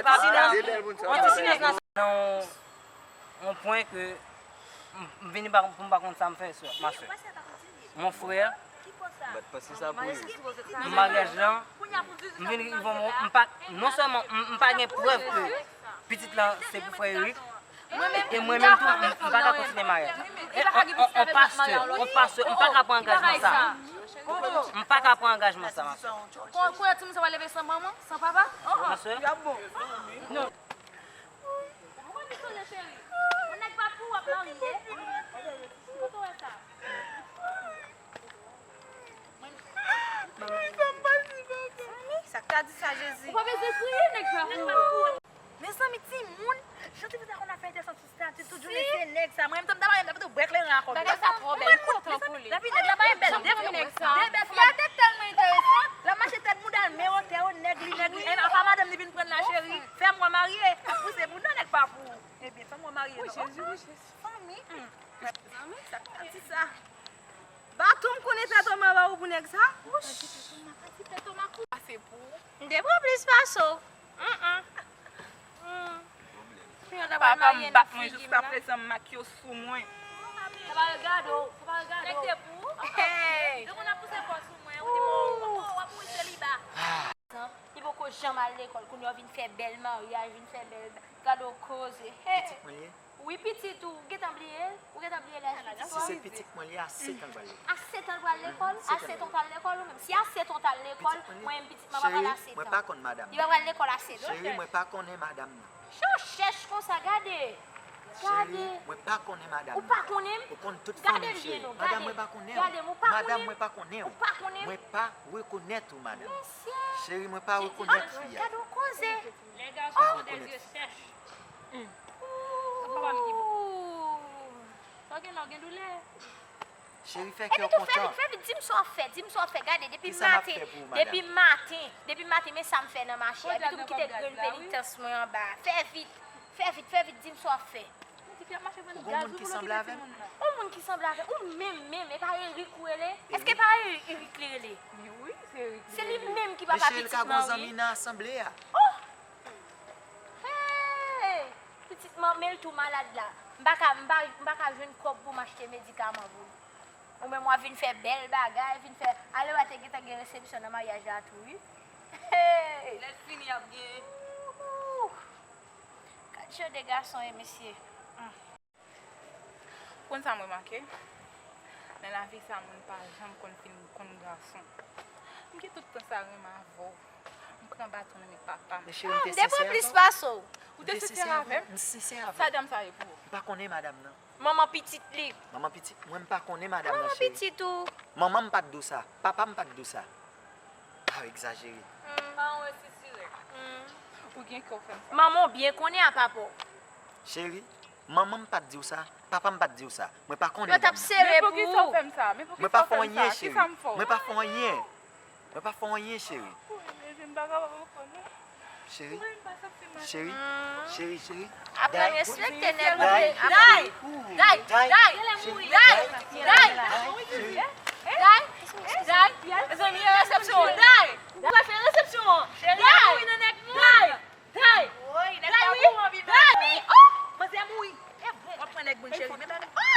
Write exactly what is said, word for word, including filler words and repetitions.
Yon ti silans, yon ti silans nan yon, yon pwen ke m, m vini pa, pou m pa konn sa m fè, sè, ma sè. Mon frè, Bat pase sa pou li. Nan maryaj lan, m vin rive yon moman, m pa, non sèlman m, m pa gen prèv ke pitit lan se pou frè Eric, e mwen menm tou, m, m pa ka kontinye maryaj. E on, on, on pastè, on pastè, m pa ka pran angajman sa. M pa ka pran angajman sa, ma sè. Kon, kounye a timoun sa va leve san manman, san papa? Ma sè. Non. Ou konn ki sonje, cheri? Yon nèg pa pou w ap marye. Kote w wè sa? Mezanmi, sa k ka di sa, Jezi? Ou pa bezwen kriye, nèg pa pou ou. Mezanmi, timoun, jan timoun sa konn ap fè entèsanti sa, ti tout jounen se nèg sa. Mwen menm, m ta marye, m ta pito bwè kleren akò. Bagay sa twò bèl, m kontan pou li. Epi nèg la pa bèl, de fanm, de bèl fanm. Fi a te tèlman enteresan. L ap mache tèt mouda l, men wotè yo, nèg li, nèg li. Apa madanm li vin pran l la, cheri? Fè mwen marye. Ap pouse moun nan, nèg pa pou ou. Ebyen, fè mwen marye, non. Fanmi. Zanmi, sa k ap di sa? Baton m konnen pètoma ba ou pou nèg sa? Wouch. Pase pou ou. M te pran plis pase w. Papa m bat mwen jiska prezan, m ak yo sou mwen. Sa pa regade w, sa pa regade w. Hey. Yo konn ap pouse kò sou mwen, ou di mwen, oh, w ap mouri seliba. Li poko janm al lekòl, kounye a w vin fè bèl maryaj, vin fè bèl, gade w koze. Hey. Pitit mwen ye. Wi, pitit ou, ou gentan bliye l? Ou gentan bliye laj pitit ou? Si se pitit mwen li ye, a sèt an l pral lekòl. A sèt an l pral lekòl? A sèt an w t al lekòl ou menm? Si a sèt an w t al lekòl, mwen menm pitit mwen pa pral a sèt an. Cheri, mwen pa konn madanm nan. Li pa pral lekòl a sèt an? Cheri, mwen pa konnen madanm nan. Jan w chèch konsa, gade. Gade. Cheri, mwen pa konnen madanm nan. Ou pa konnen m? Ou konn tout fanmi m, cheri. Madanm mwen pa konnen w. Gade m, ou pa konnen m? Madanm mwen pa konnen w. Ou pa konnen m? Mwen pa rekonèt ou, madanm. Mesye. Cheri, mwen pa rekonèt fi a. Gade w koze. Les garçons ont des yeux sèches. Papa m ki bon. Sa w gen la, w gen doulè? Cheri, fè kè w kontan. Epi tou, fè vit, fè vit, di m sa w ap fè, di m sa w ap fè. Gade, depi maten, depi maten, depi maten, men sa m fè nan mache a. Epi tou, m kite grenn penitans mwen anba a. Fè vit, fè vit, fè vit, di m sa w ap fè. Ou gon moun ki sanble avè m? Yon moun ki sanble avè m? Ou menm, menm, e pa Eric ou rele? Èske pa Eric li rele? Wi, se Eric li rele. Se li menm ki papa pitit mwen wi. Mesye, l ka gon zanmi nan asanble a. Oh! Hey! Pitit manmi l tou malad la. M pa ka, m pa, m pa ka jwenn kòb pou m achte medikaman pou li. Ou menm w ap vin fè bèl bagay, vin fè, ale w a te gentan gen resepsyon nan maryaj la tou wi. Hey! Lè l fini, y ap gen. Ouh! Gad jan de gason ye, mesye. Hmm. Konn sa m remake? Nan lavi sa, moun pa janm konn fin konn gason. M gen tout tan sa renmen avè w. M pran baton nan men papa m. Men cheri, m te sensè avè w. Ou te sensè avè m? M sensè avè w. Sa dam sa ye pou ou? M pa konnen madanm nan. Manman pitit li. Manman pitit? Mwen, m pa konnen madanm nan, cheri. Manman pitit ou? Manman m pa t di w sa. Papa m pa t di w sa. Pa egzajere. Hmm. Pa yon resisire. Hmm. Ou gen kè w fè m sa. Manman w byen konnen a papa w. Cheri, manman m pa t di w sa, papa m pa t di w sa. Mwen pa konnen dam nan. Yo t ap sere pou ou. Men poukisa w fè m sa? Men poukisa w fè m sa? Kisa m fè w? Mwen pa fè w anyen, cheri. Mwen pa fè w anyen, cheri. Mwen pa kapab ankò non. Cheri, cheri, cheri, cheri. Aprann respekte nèg ou ye. Day, day, day, day, day, day, day, day. Mezanmi, e resepsyon an. Day, ou pral fè resepsyon an. Day, day, day, day, wi. Day, wi. Oh, manzè mouri. E bon, w ap pran nèg moun, cheri. Men bagay.